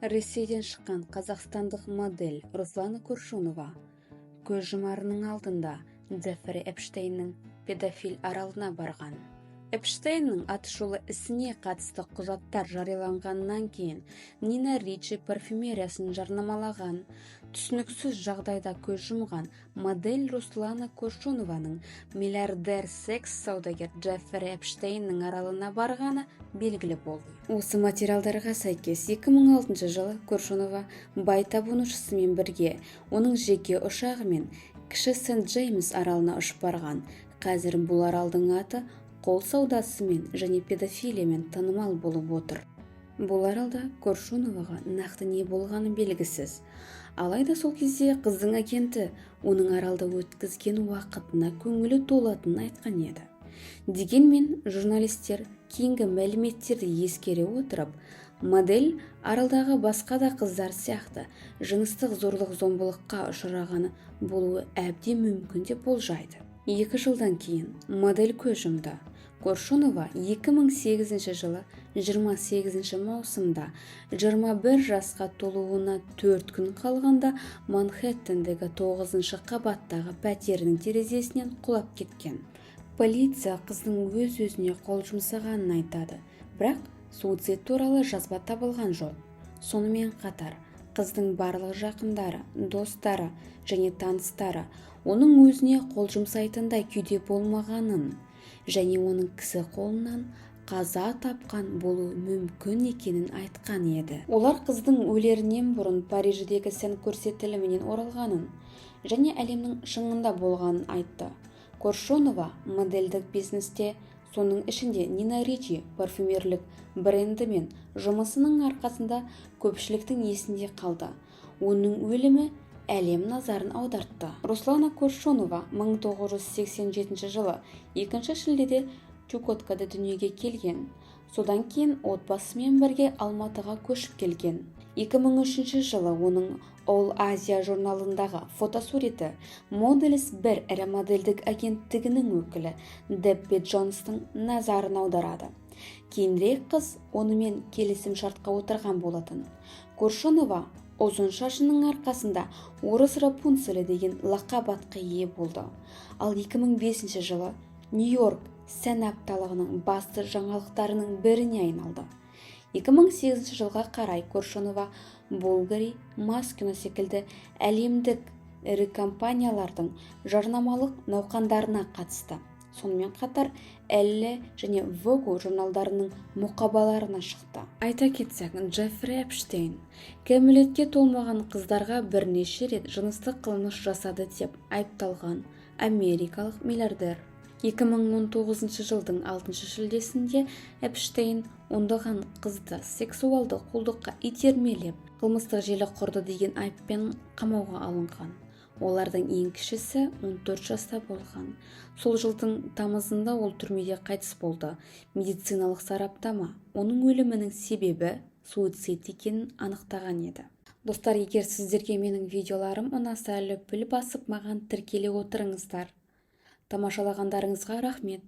Ресейден шыққан қазақстандық модель Руслана Коршунова көз жұмарының алдында Джеффри Эпштейннің педофил аралына барған. Эпштейннің атышулы ісіне қатысты құжаттар жарияланғаннан кейін Нина Ричи парфюмериясын жарнамалаған, түсініксіз жағдайда көз жұмған модель Руслана Коршунованың миллиардер секс саудагер Джеффри Эпштейннің аралына барғаны белгілі болды. Осы материалдарға сәйкес, 2006 жылы Коршунова бай табынушысымен бірге оның жеке ұшағымен Кіші Сент-Джеймс аралына ұшып барған. Қазір бұл аралдың аты құл саудасымен және педофилиямен танымал болып отыр. Бұл аралда Коршуноваға нақты не болғаны белгісіз. Алайда сол кезде қыздың агенті оның аралда өткізген уақытына көңілі толатынын айтқан еді. Дегенмен журналистер кейінгі мәліметтерді ескере отырып, модель аралдағы басқа да қыздар сияқты жыныстық зорлық-зомбылыққа ұшырағаны болуы әбден мүмкін деп болжайды. 2 жылдан кейін модель көз жұмды. Коршунова 2008 жылы 28 маусымда 21 жасқа толуына 4 күн қалғанда Манхэттендегі 9 қабаттағы пәтерінің терезесінен құлап кеткен. Полиция қыздың өз-өзіне қол жұмсағанын айтады, бірақ суицид туралы жазба табылған жоқ. Сонымен қатар қыздың барлық жақындары, достары және таныстары оның өзіне қол жұмсайтындай күйде болмағанын және оның кісі қолынан қаза тапқан болуы мүмкін екенін айтқан еді. Олар қыздың өлерінен бұрын Париждегі сән көрсетілімінен оралғанын және әлемнің шыңында болғанын айтты. Коршунова модельдік бизнесте, соның ішінде Нина Ричи парфюмерлік брендімен жұмысының арқасында көпшіліктің есінде қалды. Оның өлімі әлем назарын аудартты. Руслана Коршунова 1987 жылы 2 шілдеде Чукоткада дүниеге келген. Содан кейін отбасымен бірге Алматыға көшіп келген. 2003 жылы оның All Asia журналындағы фотосуреті Models бір ірі модельдік агенттігінің өкілі Дебби Джонстың назарын аударады. Кейінірек қыз онымен келісім шартқа отырған болатын. Коршунова ұзын шашының арқасында «орыс Рапунцелі» деген лақап атқа ие болды. Ал 2005 жылы Нью-Йорк сән апталығының басты жаңалықтарының біріне айналды. 2008 жылға қарай Коршунова Булгари, Москино секілді әлемдік ірі компаниялардың жарнамалық науқандарына қатысты. Сонымен қатар Elle және Vogue журналдарының мұқабаларына шықты. Айта кетсек, Джеффри Эпштейн кәмелетке толмаған қыздарға бірнеше рет жыныстық қылмыс жасады деп айыпталған америкалық миллиардер. 2019 жылдың 6 шілдесінде Эпштейн ондаған қызды сексуалды құлдыққа итермелеп, қылмыстық желі құрды деген айыппен қамауға алынған. Олардың ең кішісі 14 жаста болған. Сол жылдың тамызында ол түрмеде қайтыс болды. Медициналық сараптама оның өлімінің себебі суицид екенін анықтаған еді. Достар, егер сіздерге менің видеоларым ұнаса, лүпіл басып, маған тіркеле отырыңыздар. Тамашалағандарыңызға рахмет.